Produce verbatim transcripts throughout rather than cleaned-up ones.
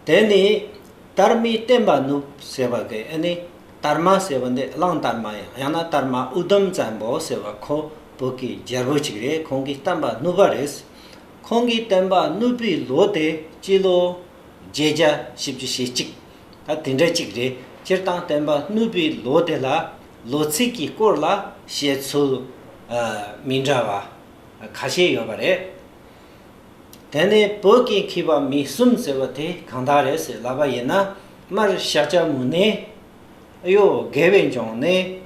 དེ་ནས་དར་མའི་བསྟན་པ་བསྣུབས་ཟེར་བ་གི་ཨ་ནི་དར་མ་ཟེར་བ་འདི་གླང་དར་མ་ཡང་ཡང་ན་དར་མ་ཨུ་དུམ་བཙན་པོ་ཟེར་བ་ཁོ་བོད་ཀྱི་རྒྱལ་པོ་ཅིག་རེད། ཁོང་གིས་བསྟན་པ་བསྣུབས་པ་རེད། ཁོང་གིས་བསྟན་པ་བསྣུབས་པའི་ལོ་དེ་སྤྱི་ལོ་བརྒྱད་བརྒྱ་བཞི་བཅུ་ཞེ་གཅིག་ད་དེ་འདྲ་ཅིག་རེད། སྤྱིར་བཏང་བསྟན་པ་བསྣུབས་པའི་ལོ་དེ་ལ་ལོ་ཚིགས་ཀྱི་སྐོར་ལ་བཤད་ཚུལ་མི་འདྲ་བ་ཁ་ཤས་ཡོད་པ་རེད། དེ་ནས་བོད་ཀྱི་མཁས་པ་མི་གསུམ་ཟེར་བ་དེ་གང་དག་རེད་ཟེར་ལབ་པ་ཡིན་ན། མར་ཤཱཀྱ་མུ་ནེ། གཡོག་དགེ་བའི་འབྱུང་གནས།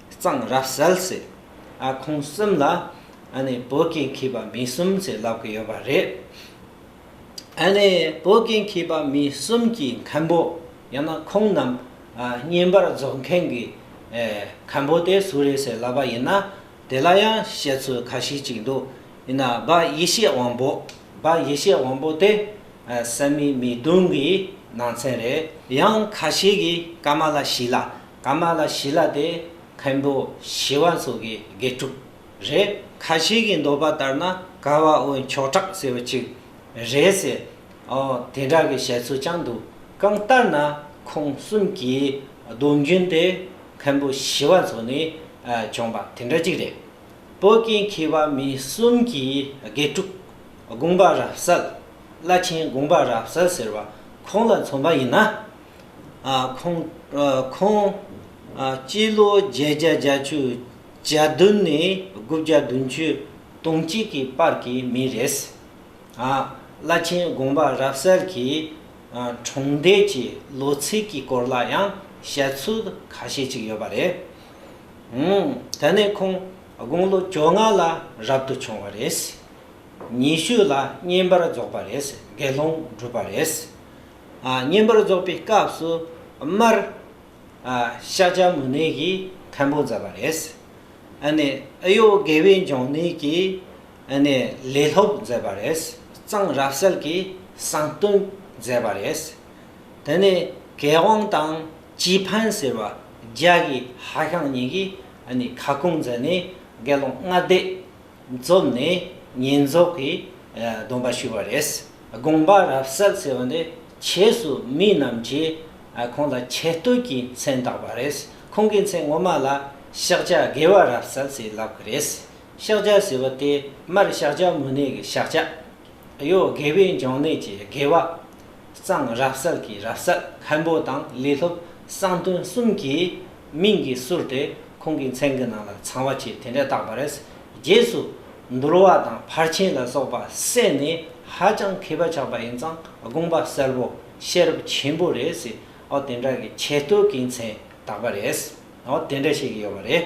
གཙང་རབ་གསལ་ཟེར། ཨ་ཁོང་གསུམ་ལ་ཨ་ནི་བོད་ཀྱི་མཁས་པ་མི་གསུམ་ཟེར་ལབ་ཀྱི་ཡོད་པ་རེད། ཨ་ནི་བོད་ཀྱི་མཁས་པ་མི་གསུམ་གྱི་མཁན་པོ་ཡང་ན་ཁོང་རྣམས་ཨ་བསྙེན་པར་རྫོགས་མཁན་གྱི་ཨེ་མཁན་པོ་དེ་སུ་རེད་ཟེར་ལབ་པ་ཡིན་ན། དེ་ལ་ཡང་བཤད་ཚུལ་ཁ་ཤས་ཅིག་འདུག་ཡིན་ན་སྦ་ཡེ་ཤེས་དབང་པོ། སྦ་ཡེ་ཤེས་དབང་པོ་དེ་ཨ་བསམ་ཡས་མི་གདུང་གི་ནང་ཚན་རེད། ཡང་ཁ་ཤས་ཀྱིས་ཀ་མ་ལ་ཤཱི་ལ། ཀ་མ་ལ་ཤཱི་ལ་དེ་མཁན་པོ་ཞི་བ་འཚོ་གི་དགེ་ཕྲུག་རེད། ཁ་ཤས་ཀྱི་འདོད་པ་ལྟར་ན་ཀ་བ་འོད་མཆོག་གྲགས་ཟེར་བ་ཅིག་རེད་ཟེར། ཨོ་དེ་འདྲ་གི་བཤད་ཚུལ་ཀྱང་འདུག་གང་ལྟར་ན་ཁོང་གསུམ་གྱི་སྡོམ་རྒྱུན་དེ་མཁན་པོ་ཞི་བ་འཚོ་ནས་ཨ་བྱུང་བ་དེ་འདྲ་ཅིག་རེད། བོད་ཀྱི་མཁས་པ་མི་གསུམ་གྱི་དགེ་ཕྲུག་དགོངས་པ་རབ་གསལ། བླ་ཆེན་དགོངས་པ་རབ་གསལ་ཟེར་བ་ཁོང་ལ་མཚོན་པ་ཡིན་ན། ཨ་ཁོང་ཨ་ཁོང་ཨ་སྤྱི་ལོ་བརྒྱད་བརྒྱ་བརྒྱད་ཅུ་གྱ་བདུན་ནས་དགུ་བརྒྱ་བདུན་ཅུ་དོན་གཅིག་གི་བར་གྱི་མི་རེད། ཨ་བླ་ཆེན་དགོངས་པ་རབ་གསལ་གྱི་ཨ་འཁྲུངས་འདས་ཀྱི་ལོ་ཚིགས་ཀྱི་སྐོར་ལ་ཡང་བཤད་ཚུལ་ཁ་ཤས་ཅིག་ཡོད་པ་རེད། ཨང་། དེ་ནས་ཁོང་དགུང་ལོ་བཅོ་ལྔ་ལ་རབ་ཏུ་བྱུང་བ་རེད། ཉི་ཤུ་ལ་བསྙེན་པར་རྫོགས་པ་རེད། དགེ་སློང་གྲུབ་པ་རེད། ཨ་བསྙེན་པར་རྫོགས་པའི་སྐབས་སུ་མར་ཨ་ཤཱཀྱ་མུ་ནེ་གིས་མཁན་པོ་མཛད་པ་རེད། ཨ་ནི་ཨ་གཡོག་དགེ་བའི་འབྱུང་གནས་ཀྱིས་ཨ་ནི་ལས་སློབ་མཛད་པ་རེད། གཙང་རབ་གསལ་གྱིས་གསང་སྟོན་མཛད་པ་རེད། དེ་ནས་གེ་ཝང་དང་ཅི་ཕན་ཟེར་བ་རྒྱ་གི་ཧྭ་ཤང་གཉིས་ཀྱིས་ཨ་ནི་ཁ་སྐོང་མཛད་ནས་དགེ་སློང་ལྔ་སྡེ་འཛོམས་ནས་བསྙེན་རྫོགས་ཀྱི་ཨ་སྡོམ་པ་ཞུས་པ་རེད། དགོངས་པ་རབ་གསལ་ཟེར་བ་འདི་ཆེས་སུ་མི་རྣམས་ཀྱིས་ཨ་ཁོང་ལ་ཆེ་བསྟོད་ཀྱི་མཚན་བཏགས་པ་རེད། ཁོང་གི་མཚན་ངོ་མ་ལ་ཤཱཀྱ་དགེ་བ་རབ་གསལ་ཟེར་ལབ་ཀྱི་རེད། ཤཱཀྱ་ཟེར་བ་དེ་མར་ཤཱཀྱ་མུ་ནེ་གི་ཤཱཀྱ། གཡོག་དགེ་བའི་འབྱུང་གནས་ཀྱི་དགེ་བ། གཙང་རབ་གསལ་གྱི་རབ་གསལ། མཁན་པོ་དང་ལས་སློབ་གསང་སྟོན་གསུམ་གྱི་མིང་གི་ཟུར་དེ་ཁོང་གི་མཚན་གྱི་ནང་ལ་ཚང་བ་བཅས་དེ་འདྲ་བཏགས་པ་རེད། རྗེས་སུ་འདུལ་བ་དང་ཕར་ཕྱིན་ལ་སོགས་པ་གསན་ནས་ཧ་ཅང་མཁས་པ་ཆགས་པ་ཡིན་ཙང་དགོངས་པ་གསལ་པོ་ཤེས་རབ་ཆེན་པོ་རེད་ཟེར། ཨོ་དེ་འདྲ་གི་ཆེ་བསྟོད་ཀྱི་མཚན་བཏགས་པ་རེད། ཨོ་དེ་འདྲ་བཤད་ཀྱི་ཡོད་པ་རེད།